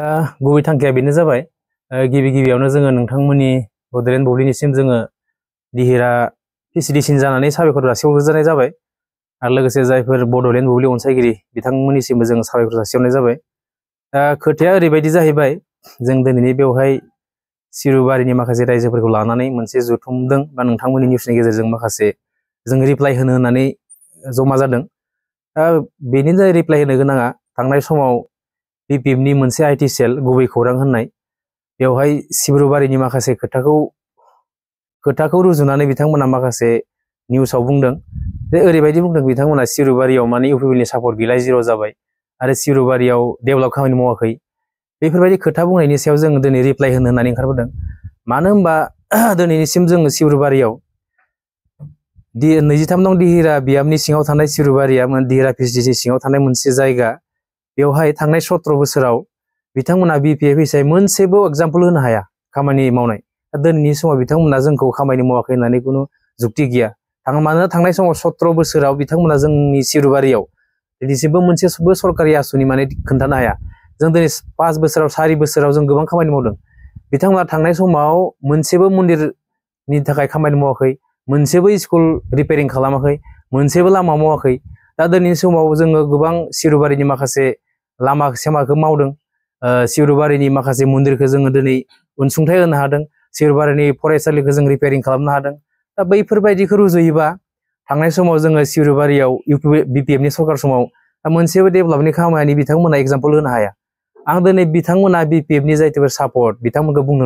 गुबै थांखिया बेनो जाबाय गिबि गिबियावनो जोङो नोंथांमोननि बड'लेण्ड बुब्लिनिसिम जोङो दिहिरा पिसिडिसिन जानानै साबायखर जासिहरग्रोनाय जाबाय आरो लोगोसे जायफोर बड'लेण्ड बुब्लि अनसायगिरि बिथांमोननिसिमबो जों साबायखर जासिहरनाय जाबाय। खोथाया ओरैबायदि जाहैबाय जों दिनैनि बेवहाय सिरुबारिनि माखासे रायजोफोरखौ लानानै मोनसे जथुमदों बा नोंथांमोननि निउसनि गेजेरजों माखासे जों रिप्लाइ होनो होननानै जमा जादों। बेनि जाय रिप्लाइ होनो गोनाङा थांनाय समाव बिपिएफनि मोनसे आइटि सेल गुबै खौरां होननाय बेवहाय सिब्रुबारिनि माखासे खोथाखौ रुजुनानै बिथांमोना माखासे निउसाव बुंदों जे ओरैबायदि बुंदों बिथांमोना सिब्रुबारियाव माने इउपिपिएलनि सापर्ट गैला जिर' जाबाय आरो सिब्रुबारियाव डेभेलप खामानि मावाखै बेफोरबायदि खोथा बुंनायनि सायाव जों दिनै रिप्लाइ होनो होननानै ओंखारबोदों। मानो होनबा दिनैनिसिम जोङो सिब्रुबारियाव 23 नं दिहिरा बियाबनि सिङाव थानाय सिब्रुबारिया दिहिरा पिसिडिसि सिङाव थानाय मोनसे जायगा बेवहाय थांनाय 17 बोसोराव बिथांमोना बिपिएफ हिसाबै मोनसेबो एग्जाम्पल होनो हाया खामानि मावनाय। दिनैनि समाव बिथांमोना जोंखौ खामानि मावाखै होननानै खुनु जुक्ति गैया। मानोना थांनाय समाव 17 बोसोराव बिथांमोना जोंनि सिब्रुबारियाव दिनैसिमबो मोनसेबो सरकारि आसुनि माने खोन्थानो हाया। जों दिनै 5 बोसोराव 4 बोसोराव जों गोबां खामानि मावदों। बिथांमोना थांनाय समाव मोनसेबो मन्दिरनि थाखाय खामानि मावाखै, मोनसेबो स्कुल रिपेयारिं खालामाखै, मोनसेबो लामा मावाखै। दा दिनैनि समाव जोङो गोबां सिब्रुबारिनि माखासे लामा सामाखौ मावदों। सिब्रुबारिनि माखासे मन्दिरखौ जोङो दिनै अनसुंथाइ होनो हादों। सिब्रुबारिनि फरायसालिखौ जों रिपेयारिं खालामनो हादों। दा बैफोरबायदिखौ रुजुयोबा थांनाय समाव जोङो सिब्रुबारियाव बिपिएफनि सरकार समाव मोनसेबो डेभेलपनि खामानि बिथांमोना एग्जाम्पल होनो हाया। आं दिनै बिथांमोना बिपिएफनि जायफोर सापर्ट बिथांमोनखौ बुंनो